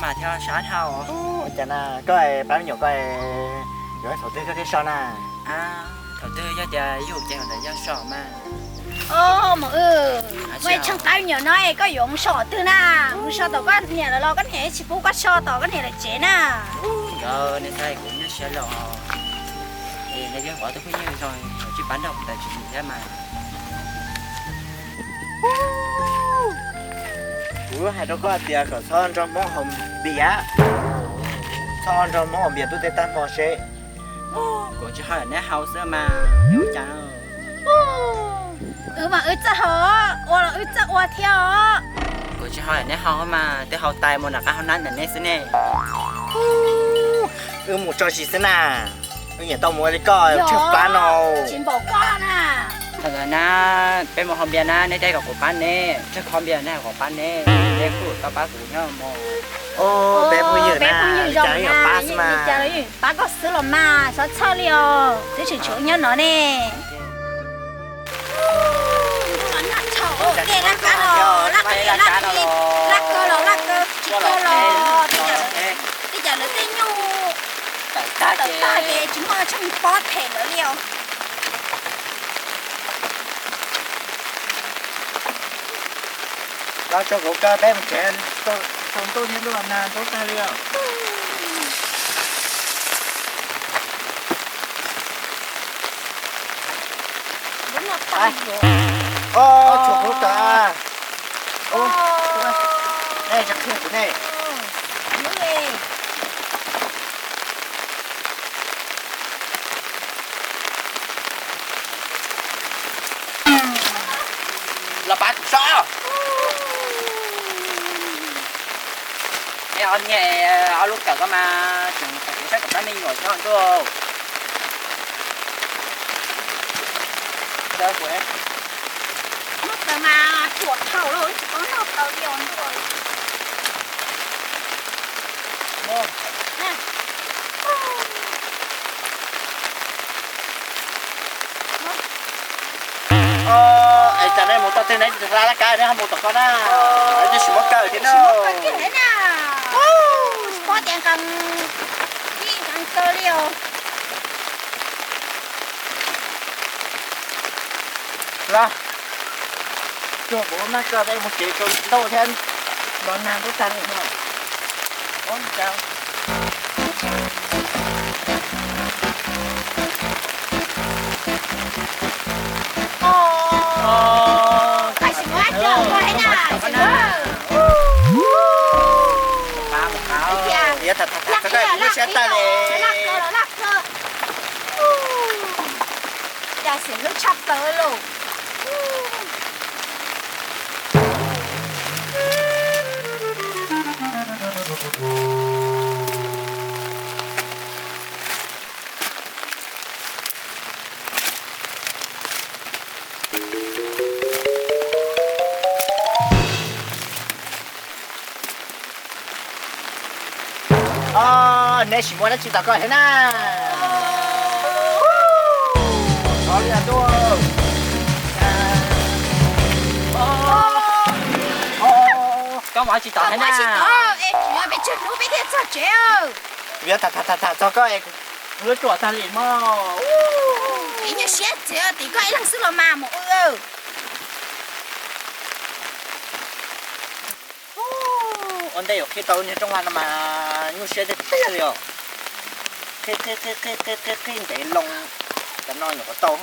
Mas thiaj sab dhau. Ua cas na, koj pab me nyuam koj yuav thaum twg koj thiaj so na? Thaum twg yog tias yus ces ntawd yog so mas. Os, Maum Wb, muaj ib tsheej pab me nyuam no es koj yuav mus so twg na? Mus so tom koj niam lawv los koj niam tsis pub koj so tom koj niam lawv tsev na. Nkawd niam tais kuv nyuaj siab los, es nws yog kuv tus phooj ywg zoo, tsis pab nrog kuv ntawd tsis dim thiab mas. Kuv hais rau koj tias kom txhob nrog Hmoob haus npias, txhob nrog Hmoob haus npias tuaj tej tag hmo seb. Kuv tsis haus, neb haus xwb mas, ua cas? Wb mas wb txawj haus, ua los wb txawj ua thiab os. Kuv tsis haus, neb haus mas, twb haus tas mus nram qab hauv nab ntawm nej xwb ne. Wb mus tso zis xwb na, wb nyiam tau mus ua li koj tsheej pab no. Tsis npaum koj na. Thaum ntawd na, peb mus haus npias na, neb thiaj kom kuv pab neb, tsheej kho npias neb kom pab neb, neb kuj tau pab kuv nyob mus. Peb phooj ywg na, li cas yeej yuav pab xwb mas. Li cas los yeej pab koj xwb los mas, txhob txhawj li os, twb tseem tshuav wb nyob no ne. Laj kawg los laj kawg, tsis kawg los, tej cas lawv tej nyuj tawm tag ces tsis muaj tsheej pob them lawv li os. Los tso kuv kaw peb mus tsev, tsaus ntuj thiab ntuj los nag ntub tag li os. Tshuav kuv kaw. Nej tsis qhia kuv ne. Los pab kuv so. Es ob niag, ob lub kawm koj mas tseem tau kev saib kom pab me nyuam nyob ntuj. Lub kawm mas ruam dhau lawm, tsis paub noj tau li os ntuj. Es cas nej mus tau twg nej hla laj kab, nej ho mus tom ko na? Twb tsis muab kaw thiab na. Tsis paub tias nqee, nqee kaw li os. Los, tsuag kuv maj kaw peb mus tsev tsaus ntuj thiab los nag ntub tag li no. Laj kawg, laj kawg, laj kawg. Cas xim hlub tshaj plaws lauj. Neb tsis muaj dab tsi tau koj thiab na. Koj mus tsis tau thiab na. Peb tsawg hnub peb thiaj txog tsev. Vim tham tham tham txog koj es kuv lub ruam tag li mog. Nyuaj siab txiv, tim koj ib leeg xwb los mas mus. Ua ntej yuav qhib tau niag rooj vag no mas nyuaj siab tiag tiag li os. Qhib qhib qhib qhib qhib ntev loo, cov no nyuam qhuav tau.